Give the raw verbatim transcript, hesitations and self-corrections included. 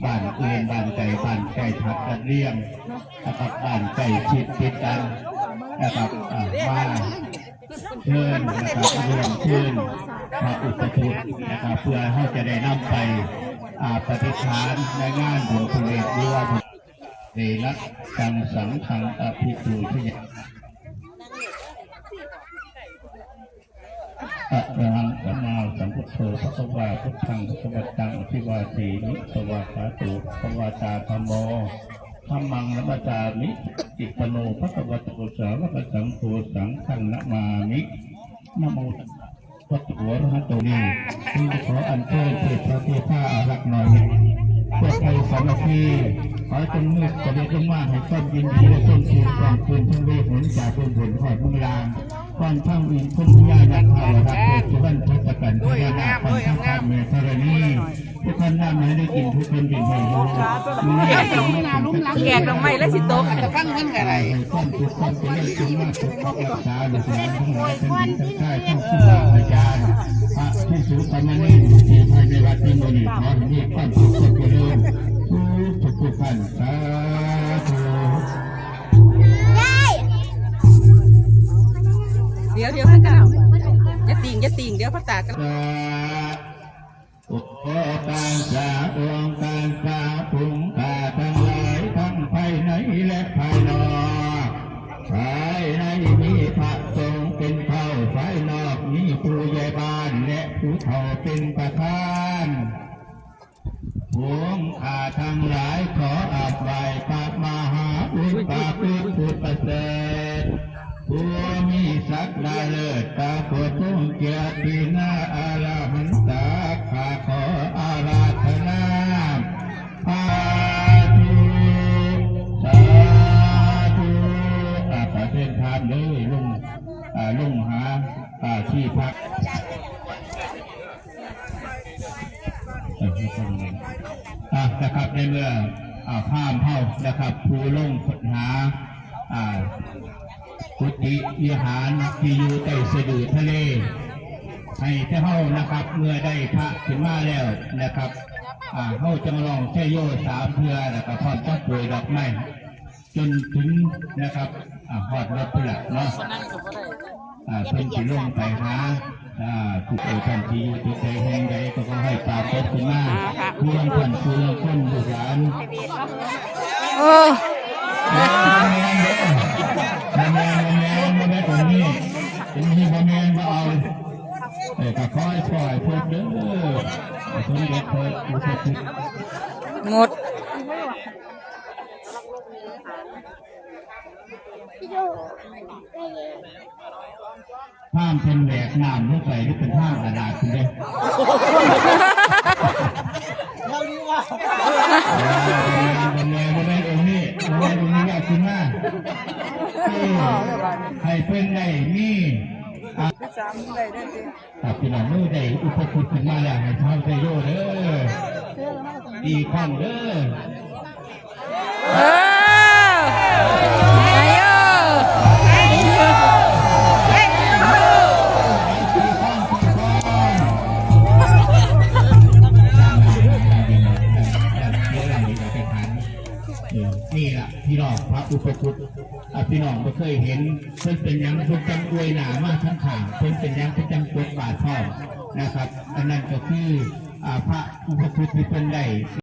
บ้านอื่นบ้านไกลบ้านใกล้ทัดกันเรียงนะครับบ้านใกล้ชิดติดกันนะครับอ่ามาเชิญนะครับเรียนเชิญพระอุปคุตนะครับเพื่อเขาจะได้นำไปอ่าปฏิษฐานในงานบุญพระเวทหรือว่า เตนะตังสังฆังอภิปูชยาอะระหังสัมมาสัมพุทโธภะคะวาพุทธังภะคะวันตังอภิวาเทมิสวากขาโตภะคะวาตาธัมโมธัมมังนะมัสสามิสุปฏิปันโนภะคะวะโตสาวกสังโฆสังฆังนะมามินะโม วัตถุโหรหัตโตนี้จึงขออัญเชิญเทพพระเทพาอารักษ์หน่อยพวกไทยสามัคคีขอจงมืดสำเร็จลงมาให้ความยินดีและส้มชื่นกองคืนทั้งเวทหนจากเมืองบนหอดเมืองลางก่อนทั้งอินทร์พุทธญาณาคารักษ์สุวรรณทศกัณฐ์พญานาคก่อนทั้งพระเมธรณีทุกท่านน้ำให้ได้กินทุกคนกินให้รู้ แกะดอกไม้แล้วสิตก ฟังเพิ่นก็ได้ ให้ความสุขความเจริญจงมาปกปักรักษาลูกหลานทั้งหลายทั้งหญิงทั้งชายทั้งครูบาอาจารย์พระภิกษุสามเณรที่ภายในวัดนี้มื้อนี้ขอให้มีความสุขความเจริญทุกทุกท่านสาธุ เดี๋ยวเดี๋ยวพระเจ้าอย่าติ่งอย่าติ่งเดี๋ยวพระตาก็ โอตังสะองค์ตังสะ พุงข้าทั้งหลายทั้งภายในและภายนอก ภายในมีพระสงฆ์เป็นเผ่า ภายนอกมีผู้ใหญ่บ้านและผู้เฒ่าเป็นประธาน พุงข้าทั้งหลายขออาบไหว้พระมหาอุปคุตผู้ประเสริฐ ผู้มีศักดาเลิศปรากฏพงเกียรตินาอรหันตาข้าขออาราธนาสาธุสาธุอ่าขอเชิญพานเลยลงอ่าลงหาอ่าที่พัก อ่ะนะครับในเมื่ออ่าพราหมณ์เฮานะครับผู้ลงค้นหาอ่ากุฏิวิหารที่อยู่ใต้สะดือทะเลให้แต่เฮานะครับเมื่อได้พระขึ้นมาแล้วนะครับอ่าเฮาจังร้องชัยโยสามเทื่อแล้วก็พร้อมทั้งโปรยดอกไม้ จนถึงนะครับอ่าฮอดรถพุ้นละเนาะอ่าเพิ่นสิลงไปหาอ่าผู้ใดท่านที่อยู่ที่ใดแห่งใดก็ขอให้ปรากฏขึ้นมาผู้ลางท่านผู้ลางคนลูกหลาน เออ บ่แม่นเด้อบ่แม่นบ่แม่นบ่แม่นองค์นี้องค์นี้บ่แม่นบ่เอาเออก็ขอให้ช่วยพวกเด้อสมเด็จพระอุปคุต งด พราหมณ์เพิ่นแหวกน้ำลงไปนี่เป็นทางขนาดคุณเด้ เท่านี้ว่า เออบ่แม่นบ่แม่นองค์นี้บ่แม่นองค์นี้อยากขึ้นมาเออให้เพิ่นได้มีอ่ะ สามได้ได้สิ ครับพี่น้องเอ้ยได้อุปคุตขึ้นมาแล้วให้เฮาได้โยเด้อดีครั้งเด้อ เออ นายโย นายโย นี่ล่ะพี่น้องพระอุปคุตอ่ะพี่น้องบ่เคยเห็นเพิ่นเป็นหยังเพิ่นจังอวยหน้ามาทั้งข้างเพิ่นเป็นหยังเพิ่นจังกดบาทพร้อมนะครับ อันนั้นก็คืออ่าพระอุปคุตที่เพิ่นได้